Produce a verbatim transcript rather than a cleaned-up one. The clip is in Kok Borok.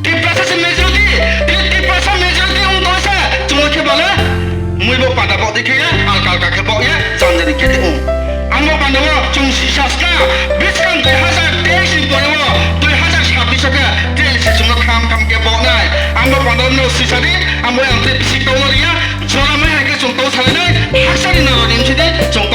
Tiprasa se majority, Ti-, Tiprasa majority wng tong se, chwngno khe bale, mui bo panda bo di khe ya, alka alka khe bo ya, janjani khe de wng. Amo panda o chwng sisa ska, bwskang dui hazar teis ni pore o, dui hazar sabbish o khe, T L C chwngno kham kham khe bo nai. Amo panda o no sisa di, amo ang tei bisi tongno riya, jora mai hai khe chwng tong salai nai, haksa ni naro ni msi di, chwng